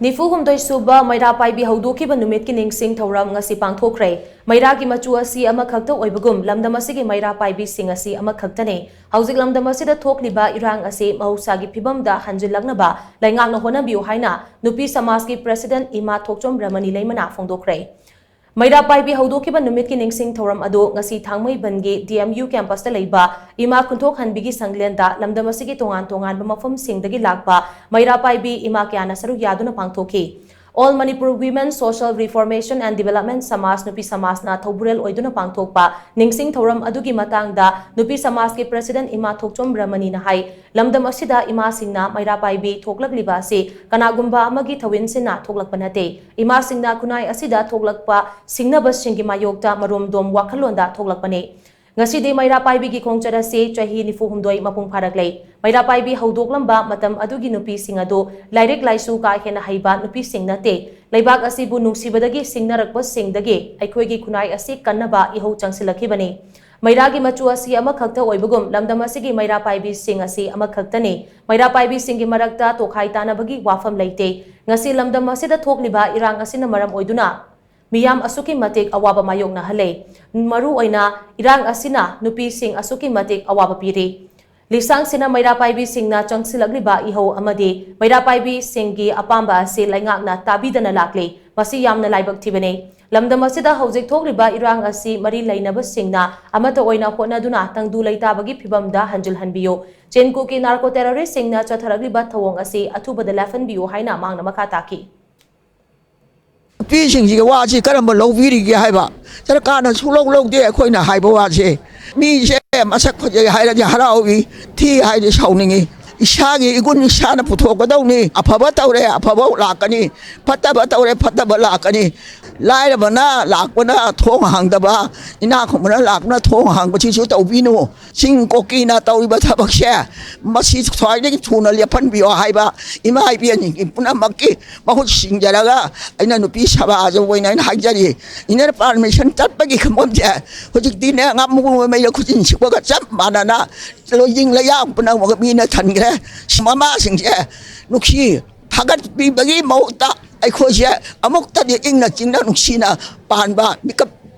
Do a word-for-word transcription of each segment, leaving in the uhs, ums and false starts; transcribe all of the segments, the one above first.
ꯅꯤꯐꯨ ꯍꯨꯝꯗꯣꯏ ꯁꯨꯕ ꯃꯩꯔꯥ ꯄꯥꯏꯕꯤ ꯍꯧꯗꯣꯛꯈꯤꯕ ꯅꯨꯃꯤꯠꯀꯤ ꯅꯤꯡꯁꯤꯡ ꯊꯧꯔꯝ ꯉꯁꯤ ꯄꯥꯡꯊꯣꯛꯈ꯭ꯔꯦ꯫ ꯃꯩꯔꯥꯒꯤ ꯃꯆꯨ ꯑꯁꯤ ꯑꯃꯈꯛꯇ ꯑꯣꯏꯕꯒꯨꯝ, ꯂꯝꯗꯝ ꯑꯁꯤꯒꯤ ꯃꯩꯔꯥ ꯄꯥꯏꯕꯤꯁꯤꯡ ꯑꯁꯤ ꯑꯃꯈꯛꯇꯅꯤ꯫ ꯍꯧꯖꯤꯛ ꯂꯝꯗꯝ ꯑꯁꯤꯗ ꯊꯣꯛꯂꯤꯕ ꯏꯔꯥꯡ ꯑꯁꯤ ꯃꯍꯧꯁꯥꯒꯤ ꯐꯤꯕꯝꯗ ꯍꯟꯖꯤꯜꯂꯛꯅꯕ ꯂꯩꯉꯥꯛꯅ ꯍꯣꯠꯅꯕꯤꯌꯨ ꯍꯥꯏꯅ ꯅꯨꯄꯤ ꯁꯃꯥꯖꯀꯤ ꯄ꯭ꯔꯦꯁꯤꯗꯦꯟꯠ ꯏꯃꯥ ꯊꯣꯛꯆꯣꯝ ꯔꯃꯅꯤ ꯂꯩꯃꯅ ꯐꯣꯡꯗꯣꯛꯈ꯭ꯔꯦ꯫ ꯃꯩꯔꯥ ꯄꯥꯏꯕꯤ ꯍꯧꯗꯣꯛꯈꯤꯕ ꯅꯨꯃꯤꯠꯀꯤ ꯅꯤꯡꯁꯤꯡ ꯊꯧꯔꯝ ꯑꯗꯨ ꯉꯁꯤ ꯊꯥꯡꯃꯩꯕꯟꯒꯤ D M U campus ꯇ ꯂꯩꯕ ꯏꯃꯥ ꯈꯨꯟꯊꯣꯛ ꯍꯟꯕꯤꯒꯤ ꯁꯪꯂꯦꯟꯗ ꯂꯝꯗꯝ ꯑꯁꯤꯒꯤ ꯇꯣꯉꯥꯟ ꯇꯣꯉꯥꯟꯕ ꯃꯐꯝꯁꯤꯡꯗꯒꯤ ꯂꯥꯛꯄ ꯃꯩꯔꯥ ꯄꯥꯏꯕꯤ ꯏꯃꯥ ꯀꯌꯥꯅ ꯁꯔꯨꯛ ꯌꯥꯗꯨꯅ ꯄꯥꯡꯊꯣꯛꯈꯤ꯫ All Manipur Women Social Reformation and Development ꯁꯃꯥꯖ ꯅꯨꯄꯤ ꯁꯃꯥꯖꯅ ꯊꯧꯕꯨꯔꯦꯜ ꯑꯣꯏꯗꯨꯅ ꯄꯥꯡꯊꯣꯛꯄ ꯅꯤꯡꯁꯤꯡ ꯊꯧꯔꯝ ꯑꯗꯨꯒꯤ ꯃꯇꯥꯡꯗ ꯅꯨꯄꯤ ꯁꯃꯥꯖꯀꯤ ꯄ꯭ꯔꯦꯁꯤꯗꯦꯟꯠ ꯏꯃꯥ ꯊꯣꯛꯆꯣꯝ ꯔꯃꯅꯤꯅ ꯍꯥꯏ, ꯂꯝꯗꯝ ꯑꯁꯤꯗ ꯏꯃꯥꯁꯤꯡꯅ ꯃꯩꯔꯥ ꯄꯥꯏꯕꯤ ꯊꯣꯛꯂꯛꯂꯤꯕ ꯑꯁꯤ ꯀꯅꯥꯒꯨꯝꯕ ꯑꯃꯒꯤ ꯊꯧꯏꯟꯁꯤꯅ ꯊꯣꯛꯂꯛꯄ ꯅꯠꯇꯦ꯫ ꯏꯃꯥꯁꯤꯡꯅ ꯈꯨꯟꯅꯥꯏ ꯑꯁꯤꯗ ꯊꯣꯛꯂꯛꯄ ꯁꯤꯡꯅꯕꯁꯤꯡꯒꯤ ꯃꯥꯌꯣꯛꯇ ꯃꯔꯣꯝꯗꯣꯝ ꯋꯥꯈꯜꯂꯣꯟꯗ ꯊꯣꯛꯂꯛꯄꯅꯤ꯫ ꯉꯁꯤꯗꯤ ꯃꯩꯔꯥ ꯄꯥꯏꯕꯤꯒꯤ ꯈꯣꯡꯆꯠ ꯑꯁꯤ ꯆꯍꯤ ꯅꯤꯐꯨ ꯍꯨꯝꯗꯣꯏ ꯃꯄꯨꯡ ꯐꯥꯔꯛꯂꯦ꯫ ꯃꯩꯔꯥ ꯄꯥꯏꯕꯤ ꯍꯧꯗꯣꯛꯂꯝꯕ ꯃꯇꯝ ꯑꯗꯨꯒꯤ ꯅꯨꯄꯤꯁꯤꯡ ꯑꯗꯨ ꯂꯥꯏꯔꯤꯛ ꯂꯥꯏꯁꯨ ꯀꯥ ꯍꯦꯟꯅ ꯍꯩꯕ ꯅꯨꯄꯤꯁꯤꯡ ꯅꯠꯇꯦ꯫ ꯂꯩꯕꯥꯛ ꯑꯁꯤꯕꯨ ꯅꯨꯡꯁꯤꯕꯗꯒꯤ ꯁꯤꯡꯅꯔꯛꯄꯁꯤꯡꯗꯒꯤ ꯑꯩꯈꯣꯏꯒꯤ ꯈꯨꯟꯅꯥꯏ ꯑꯁꯤ ꯀꯟꯅꯕ ꯏꯍꯧ ꯆꯪꯁꯤꯜꯂꯛꯈꯤꯕꯅꯤ꯫ ꯃꯩꯔꯥꯒꯤ ꯃꯆꯨ ꯑꯁꯤ ꯑꯃꯈꯛꯇ ꯑꯣꯏꯕꯒꯨꯝ, ꯂꯝꯗꯝ ꯑꯁꯤꯒꯤ ꯃꯩꯔꯥ ꯄꯥꯏꯕꯤꯁꯤꯡ ꯑꯁꯤ ꯑꯃꯈꯛꯇꯅꯤ꯫ ꯃꯩꯔꯥ ꯄꯥꯏꯕꯤꯁꯤꯡꯒꯤ ꯃꯔꯛꯇ ꯇꯣꯈꯥꯏ ꯇꯥꯅꯕꯒꯤ ꯋꯥꯐꯝ ꯂꯩꯇꯦ꯫ ꯉꯁꯤ ꯂꯝꯗꯝ ꯑꯁꯤꯗ ꯊꯣꯛꯂꯤꯕ ꯏꯔꯥꯡ ꯑꯁꯤꯅ ꯃꯔꯝ ꯑꯣꯏꯗꯨꯅ ꯃꯤꯌꯥꯝ ꯑꯁꯨꯛꯀꯤ ꯃꯇꯤꯛ ꯑꯋꯥꯕ ꯃꯥꯌꯣꯛꯅꯍꯜꯂꯦ꯫ ꯃꯔꯨ ꯑꯣꯏꯅ ꯏꯔꯥꯡ ꯑꯁꯤꯅ ꯅꯨꯄꯤꯁꯤꯡ ꯑꯁꯨꯛꯀꯤ ꯃꯇꯤꯛ ꯑꯋꯥꯕ ꯄꯤꯔꯤ꯫ ꯂꯤꯁꯥꯡꯁꯤꯟꯅ ꯃꯩꯔꯥ ꯄꯥꯏꯕꯤꯁꯤꯡꯅ ꯆꯪꯁꯤꯜꯂꯛꯂꯤꯕ ꯏꯍꯧ ꯑꯃꯗꯤ ꯃꯩꯔꯥ ꯄꯥꯏꯕꯤꯁꯤꯡꯒꯤ ꯑꯄꯥꯝꯕ ꯑꯁꯤ ꯂꯩꯉꯥꯛꯅ ꯇꯥꯕꯤꯗꯅ ꯂꯥꯛꯂꯤ꯫ ꯃꯁꯤ ꯌꯥꯝꯅ ꯂꯥꯏꯕꯛ ꯊꯤꯕꯅꯤ꯫ ꯂꯝꯗꯝ ꯑꯁꯤꯗ ꯍꯧꯖꯤꯛ ꯊꯣꯛꯂꯤꯕ ꯏꯔꯥꯡ ꯑꯁꯤ ꯃꯔꯤ ꯂꯩꯅꯕꯁꯤꯡꯅ ꯑꯃꯠꯇ ꯑꯣꯏꯅ ꯍꯣꯠꯅꯗꯨꯅ ꯇꯪꯗꯨ ꯂꯩꯇꯥꯕꯒꯤ ꯐꯤꯕꯝꯗ ꯍꯟꯖꯤꯜꯍꯟꯕꯤꯌꯨ꯫ ꯆꯤꯟ ꯀꯨꯀꯤ ꯅꯥꯔꯀꯣ ꯇꯦꯔꯣꯔꯤꯁꯁꯤꯡꯅ ꯆꯠꯊꯔꯛꯂꯤꯕ ꯊꯧꯑꯣꯡ ꯑꯁꯤ ꯑꯊꯨꯕꯗ ꯂꯦꯞꯍꯟꯕꯤꯌꯨ ꯍꯥꯏꯅ ꯃꯍꯥꯛꯅ ꯃꯈꯥ ꯇꯥꯈꯤ꯫ ꯅꯨꯄꯤꯁꯤꯡꯁꯤꯒꯤ ꯋꯥꯁꯤ ꯀꯔꯝꯕ ꯂꯧꯕꯤꯔꯤꯒꯦ ꯍꯥꯏꯕ ꯁꯔꯀꯥꯔꯅ ꯁꯨꯛꯂꯧ ꯂꯧꯗꯦ꯫ ꯑꯩꯈꯣꯏꯅ ꯍꯥꯏꯕ ꯋꯥꯁꯦ, ꯃꯤꯁꯦ ꯃꯁꯛ ꯐꯖꯩ ꯍꯥꯏꯔꯗꯤ ꯍꯔꯥꯎꯏ, ꯊꯤ ꯍꯥꯏꯔꯗꯤ ꯁꯥꯎꯅꯤꯡꯉꯤ꯫ ꯏꯁꯥꯒꯤ ꯏꯒꯨꯟ ꯏꯁꯥꯅ ꯄꯨꯊꯣꯛꯀꯗꯧꯅꯤ꯫ ꯑꯐꯕ ꯇꯧꯔꯦ, ꯑꯐꯕ ꯂꯥꯛꯀꯅꯤ, ꯐꯠꯇꯕ ꯇꯧꯔꯦ, ꯐꯠꯇꯕ ꯂꯥꯛꯀꯅꯤ꯫ ꯂꯥꯏꯔꯕꯅ ꯂꯥꯛꯄꯅ ꯊꯣꯡ ꯍꯥꯡꯗꯕ, ꯏꯅꯥꯛ ꯈꯨꯟꯕꯅ ꯂꯥꯛꯄꯅ ꯊꯣꯡ ꯍꯥꯡꯕꯁꯤꯁꯨ ꯇꯧꯕꯤꯅꯨ꯫ ꯆꯤꯡ ꯀꯨꯀꯤꯅ ꯇꯧꯔꯤꯕ ꯊꯕꯛꯁꯦ, ꯃꯁꯤ ꯈ꯭ꯋꯥꯏꯗꯒꯤ ꯊꯨꯅ ꯂꯦꯞꯍꯟꯕꯤꯌꯣ ꯍꯥꯏꯕ ꯏꯃꯥ ꯏꯕꯦꯟꯁꯤꯡꯒꯤ ꯄꯨꯝꯅꯃꯛꯀꯤ ꯃꯍꯨꯠ ꯁꯤꯡꯖꯔꯒ ꯑꯩꯅ ꯅꯨꯄꯤ ꯁꯃꯥꯖ ꯑꯣꯏꯅ ꯑꯩꯅ ꯍꯥꯏꯖꯔꯤ꯫ Inner Permission ꯆꯠꯄꯒꯤ ꯈꯪꯐꯝꯁꯦ ꯍꯧꯖꯤꯛꯇꯤꯅꯦ, ꯉꯥꯃꯨ ꯃꯩꯗ ꯈꯨꯖꯤꯟ ꯁꯤꯛꯄꯒ ꯆꯞ ꯃꯥꯟꯅꯅ ꯂꯣꯏꯖꯤꯡ ꯂꯩꯌꯥꯡ ꯄꯨꯝꯅꯃꯛ ꯃꯤꯅ ꯊꯟꯈ꯭ꯔꯦ꯫ ꯃꯃꯥꯁꯤꯡꯁꯦ ꯅꯨꯡꯁꯤ ꯊꯥꯒꯠꯄꯤꯕꯒꯤ ꯃꯍꯨꯠꯇ ꯑꯩꯈꯣꯏꯁꯦ ꯑꯃꯨꯛꯇꯗꯤ ꯏꯪꯅ ꯆꯤꯡꯅ ꯅꯨꯡꯁꯤꯅ ꯄꯥꯟꯕ ꯃꯤꯀꯞ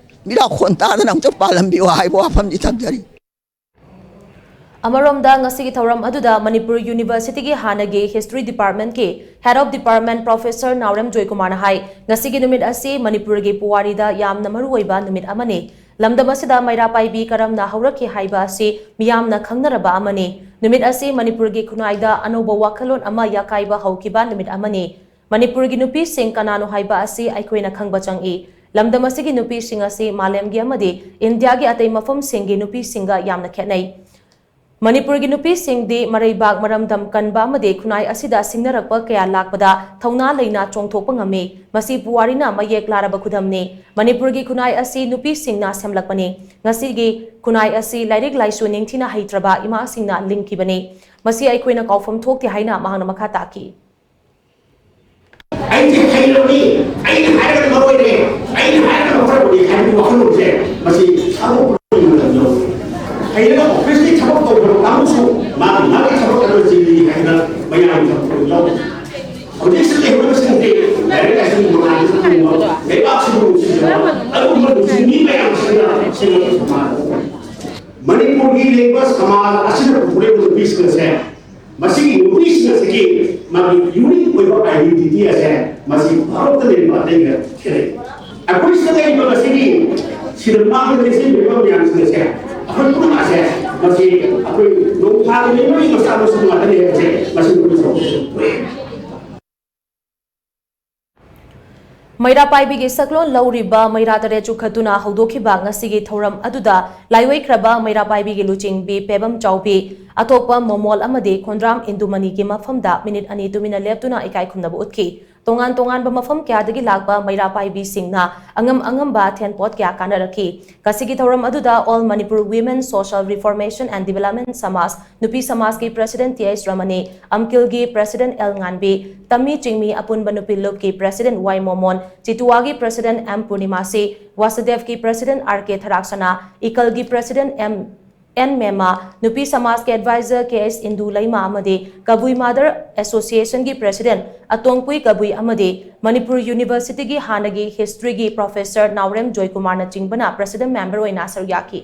ꯃꯤꯔꯥꯎꯈꯣꯟ ꯇꯥꯗꯅ ꯑꯃꯨꯛꯇ ꯄꯥꯜꯍꯟꯕꯤꯌꯨ ꯍꯥꯏꯕ ꯋꯥꯐꯝꯗꯤ ꯊꯝꯖꯔꯤ꯫ ꯑꯃꯔꯣꯝꯗ, ꯉꯁꯤꯒꯤ ꯊꯧꯔꯝ ꯑꯗꯨꯗ ꯃꯅꯤꯄꯨꯔ ꯌꯨꯅꯤꯚꯔꯁꯤꯇꯤꯒꯤ ꯍꯥꯟꯅꯒꯤ History Department ꯀꯤ Head of Department Professor ꯅꯥꯎꯔꯦꯝ ꯖꯣꯏꯀꯨꯃꯥꯔꯅ ꯍꯥꯏ, ꯉꯁꯤꯒꯤ ꯅꯨꯃꯤꯠ ꯑꯁꯤ ꯃꯅꯤꯄꯨꯔꯒꯤ ꯄꯨꯋꯥꯔꯤꯗ ꯌꯥꯝꯅ ꯃꯔꯨꯑꯣꯏꯕ ꯅꯨꯃꯤꯠ ꯑꯃꯅꯤ꯫ ꯂꯝꯗꯝ ꯑꯁꯤꯗ ꯃꯩꯔꯥ ꯄꯥꯏꯕꯤ ꯀꯔꯝꯅ ꯍꯧꯔꯛꯈꯤ ꯍꯥꯏꯕ ꯑꯁꯤ ꯃꯤꯌꯥꯝꯅ ꯈꯪꯅꯔꯕ ꯑꯃꯅꯤ꯫ ꯅꯨꯃꯤꯠ ꯑꯁꯤ ꯃꯅꯤꯄꯨꯔꯒꯤ ꯈꯨꯟꯅꯥꯏꯗ ꯑꯅꯧꯕ ꯋꯥꯈꯜꯂꯣꯟ ꯑꯃ ꯌꯥꯀꯥꯏꯕ ꯍꯧꯈꯤꯕ ꯅꯨꯃꯤꯠ ꯑꯃꯅꯤ꯫ ꯃꯅꯤꯄꯨꯔꯒꯤ ꯅꯨꯄꯤꯁꯤꯡ ꯀꯅꯥꯅꯣ ꯍꯥꯏꯕ ꯑꯁꯤ ꯑꯩꯈꯣꯏꯅ ꯈꯪꯕ ꯆꯪꯏ꯫ ꯂꯝꯗꯝ ꯑꯁꯤꯒꯤ ꯅꯨꯄꯤꯁꯤꯡ ꯑꯁꯤ ꯃꯥꯂꯦꯝꯒꯤ ꯑꯃꯗꯤ ꯏꯟꯗꯤꯌꯥꯒꯤ ꯑꯇꯩ ꯃꯐꯝꯁꯤꯡꯒꯤ ꯅꯨꯄꯤꯁꯤꯡꯒ ꯌꯥꯝꯅ ꯈꯦꯠꯅꯩ꯫ ꯃꯅꯤꯄꯨꯔꯒꯤ ꯅꯨꯄꯤꯁꯤꯡꯗꯤ ꯃꯔꯩꯕꯥꯛ ꯃꯔꯝꯗꯝ ꯀꯟꯕ ꯑꯃꯗꯤ ꯈꯨꯟꯅꯥꯏ ꯑꯁꯤꯗ ꯁꯤꯡꯅꯔꯛꯄ ꯀꯌꯥ ꯂꯥꯛꯄꯗ ꯊꯧꯅꯥ ꯂꯩꯅ ꯆꯣꯡꯊꯣꯛꯄ ꯉꯝꯃꯤ꯫ ꯃꯁꯤ ꯄꯨꯋꯥꯔꯤꯅ ꯃꯌꯦꯛ ꯂꯥꯔꯕ ꯈꯨꯗꯝꯅꯤ꯫ ꯃꯅꯤꯄꯨꯔꯒꯤ ꯈꯨꯟꯅꯥꯏ ꯑꯁꯤ ꯅꯨꯄꯤꯁꯤꯡꯅ ꯁꯦꯝꯂꯛꯄꯅꯤ꯫ ꯉꯁꯤꯒꯤ ꯈꯨꯟꯅꯥꯏ ꯑꯁꯤ ꯂꯥꯏꯔꯤꯛ ꯂꯥꯏꯁꯨ ꯅꯤꯡꯊꯤꯅ ꯍꯩꯇ꯭ꯔꯕ ꯏꯃꯥꯁꯤꯡꯅ ꯂꯤꯡꯈꯤꯕꯅꯤ꯫ ꯃꯁꯤ ꯑꯩꯈꯣꯏꯅ ꯀꯥꯎꯐꯝ ꯊꯣꯛꯇꯦ ꯍꯥꯏꯅ ꯃꯍꯥꯛꯅ ꯃꯈꯥ ꯇꯥꯈꯤ꯫ ꯑꯩꯗꯤ ꯍꯩꯔꯕꯅꯤ, ꯑꯩꯅ ꯍꯥꯏꯔꯒ ꯃꯔꯣꯏꯔꯦ, ꯑꯩꯅ ꯍꯥꯏꯔꯒ ꯃꯔꯣꯏꯔꯦ ꯍꯥꯏꯕꯒꯤ ꯋꯥꯈꯜꯂꯣꯟꯁꯦ ꯃꯁꯤ ꯊꯥꯗꯣꯛꯄꯒꯤ ꯃꯇꯝ ꯌꯧꯔꯦ꯫ ꯍꯩꯔꯒ ꯑꯣꯐꯤꯁꯀꯤ ꯊꯕꯛ ꯇꯧꯕ ꯀꯥꯡꯕꯨꯁꯨ ꯃꯥꯒꯤ ꯃꯥꯒꯤ ꯊꯕꯛ ꯑꯗꯨ ꯆꯤꯜꯂꯤ ꯍꯥꯏꯅ ꯃꯌꯥꯝꯒꯤ ꯊꯕꯛ ꯇꯧꯕ ꯌꯥꯎꯔꯤ꯫ ꯍꯧꯖꯤꯛꯁꯤ ꯂꯩꯍꯧꯔꯤꯕꯁꯤꯡꯗꯤ ꯂꯥꯏꯔꯤꯛ ꯂꯥꯏꯁꯨꯒꯤ ꯃꯉꯥꯜꯗ ꯊꯝꯕ, ꯂꯩꯕꯥꯛꯁꯤꯕꯨ ꯅꯨꯡꯁꯤꯖꯕ ꯑꯗꯨꯒꯨꯝꯕ ꯅꯨꯡꯁꯤ ꯃꯤ ꯃꯌꯥꯝꯁꯤꯅ ꯁꯦꯝꯒꯠꯄ ꯁꯃꯥꯖ ꯑꯃ꯫ ꯃꯅꯤꯄꯨꯔꯒꯤ ꯂꯩꯕ ꯁꯃꯥꯖ ꯑꯁꯤꯗ ꯄꯨꯊꯣꯛꯂꯤꯕ ꯅꯨꯄꯤꯁꯤꯡ ꯑꯁꯦ ꯃꯁꯤꯒꯤ ꯅꯨꯄꯤꯁꯤꯡ ꯑꯁꯤꯒꯤ ꯃꯥꯒꯤ ꯌꯨꯅꯤꯛ ꯑꯣꯏꯕ ꯑꯥꯏꯗꯦꯟꯇꯤꯇꯤ ꯑꯁꯦ ꯃꯁꯤ ꯚꯥꯔꯠꯇ ꯂꯩꯔꯤꯕ ꯑꯇꯩꯒ ꯈꯦꯠꯅꯩ꯫ ꯑꯩꯈꯣꯏ ꯁꯤꯗ ꯂꯩꯔꯤꯕ ꯉꯁꯤꯒꯤ ꯁꯤꯗ ꯃꯥꯡꯗ ꯂꯩꯁꯤꯟꯕꯤꯔꯤꯕ ꯃꯌꯥꯝꯁꯤꯡ ꯑꯁꯦ ꯑꯩꯈꯣꯏ ꯄꯨꯝꯅꯃꯛ ꯑꯁꯦ ꯃꯁꯤ ꯑꯩꯈꯣꯏ ꯅꯣꯡ ꯐꯥꯗ ꯂꯩꯔꯣꯏ ꯃꯆꯥ ꯃꯁꯨ ꯉꯥꯛꯇꯅꯤ ꯍꯥꯏꯕꯁꯦ ꯃꯁꯤ ꯑꯩꯈꯣꯏꯅ ꯆꯥꯎꯊꯣꯛꯆꯕ ꯊꯣꯛꯑꯦ꯫ ꯃꯩꯔꯥ ꯄꯥꯏꯕꯤꯒꯤ ꯁꯛꯂꯣꯟ ꯂꯧꯔꯤꯕ ꯃꯩꯔꯥ ꯇꯔꯦꯠ ꯆꯨꯈꯠꯇꯨꯅ ꯍꯧꯗꯣꯛꯈꯤꯕ ꯉꯁꯤꯒꯤ ꯊꯧꯔꯝ ꯑꯗꯨꯗ ꯂꯥꯏꯑꯣꯏꯈ꯭ꯔꯕ ꯃꯩꯔꯥ ꯄꯥꯏꯕꯤꯒꯤ ꯂꯨꯆꯤꯡꯕꯤ ꯄꯦꯕꯝ ꯆꯥꯎꯕꯤ, ꯑꯇꯣꯞꯄ ꯃꯣꯃꯣꯜ ꯑꯃꯗꯤ ꯈꯣꯟꯗ꯭ꯔꯥꯝ ꯏꯟꯗꯨꯃꯅꯤꯒꯤ ꯃꯐꯝꯗ ꯃꯤꯅꯤꯠ ꯑꯅꯤ ꯇꯨꯃꯤꯟꯅ ꯂꯦꯞꯇꯨꯅ ꯏꯀꯥꯏ ꯈꯨꯝꯅꯕ ꯎꯠꯈꯤ꯫ ꯇꯣꯉꯥꯟ ꯇꯣꯉꯥꯟꯕ ꯃꯐꯝ ꯀꯌꯥꯗꯒꯤ ꯂꯥꯛꯄ ꯃꯩꯔꯥ ꯄꯥꯏꯕꯤꯁꯤꯡꯅ ꯑꯉꯝ ꯑꯉꯝꯕ ꯊꯦꯟꯄꯣꯠ ꯀꯌꯥ ꯀꯥꯟꯅꯔꯛꯈꯤ꯫ ꯉꯁꯤꯒꯤ ꯊꯧꯔꯝ ꯑꯗꯨꯗ All Manipur Women Social Reformation and Development Samaj ꯅꯨꯄꯤ ꯁꯃꯥꯖꯀꯤ President ꯇꯤ ꯑꯩꯆ ꯔꯃꯅꯤ, ꯑꯝꯀꯤꯜꯒꯤ President ꯑꯦꯜ ꯉꯥꯟꯕꯤ, ꯇꯝꯃꯤ ꯆꯤꯡꯃꯤ ꯑꯄꯨꯟꯕ ꯅꯨꯄꯤ ꯂꯨꯞꯀꯤ President ꯋꯥꯏ ꯃꯣꯃꯣꯟ, ꯆꯤꯇꯨꯋꯥꯒꯤ President ꯑꯦꯝ ꯄꯨꯔꯅꯤꯃꯥꯁꯤ, ꯋꯥꯁꯨꯗꯦꯕꯀꯤ President ꯑꯥꯔ ꯀꯦ ꯊꯔꯥꯛꯁꯅꯥ, ꯏꯀꯜꯒꯤ President ꯑꯦꯝ ꯑꯦꯟ ꯃꯦꯃꯥ, ꯅꯨꯄꯤ ꯁꯃꯥꯖꯀꯤ ꯑꯦꯗꯚꯥꯏꯖꯔ ꯀꯦ ꯑꯦꯁ ꯏꯟꯗꯨ ꯂꯩꯃꯥ ꯑꯃꯗꯤ ꯀꯕꯨꯏ ꯃꯥꯗꯔ ꯑꯦꯁꯣꯁꯤꯌꯦꯁꯟꯒꯤ ꯄ꯭ꯔꯦꯁꯤꯗꯦꯟꯠ ꯑꯇꯣꯡꯄꯨꯏ ꯀꯕꯨꯏ ꯑꯃꯗꯤ ꯃꯅꯤꯄꯨꯔ ꯌꯨꯅꯤꯚꯔꯁꯤꯇꯤꯒꯤ ꯍꯥꯟꯅꯒꯤ ꯍꯤꯁꯇ꯭ꯔꯤꯒꯤ ꯄ꯭ꯔꯣꯐꯦꯁꯔ ꯅꯥꯎꯔꯦꯝ ꯖꯣꯏꯀꯨꯃꯥꯔꯅꯆꯤꯡꯕꯅ ꯄ꯭ꯔꯦꯁꯤꯗꯦꯟꯠ ꯃꯦꯝꯕꯔ ꯑꯣꯏꯅ ꯁꯔꯨꯛ ꯌꯥꯈꯤ꯫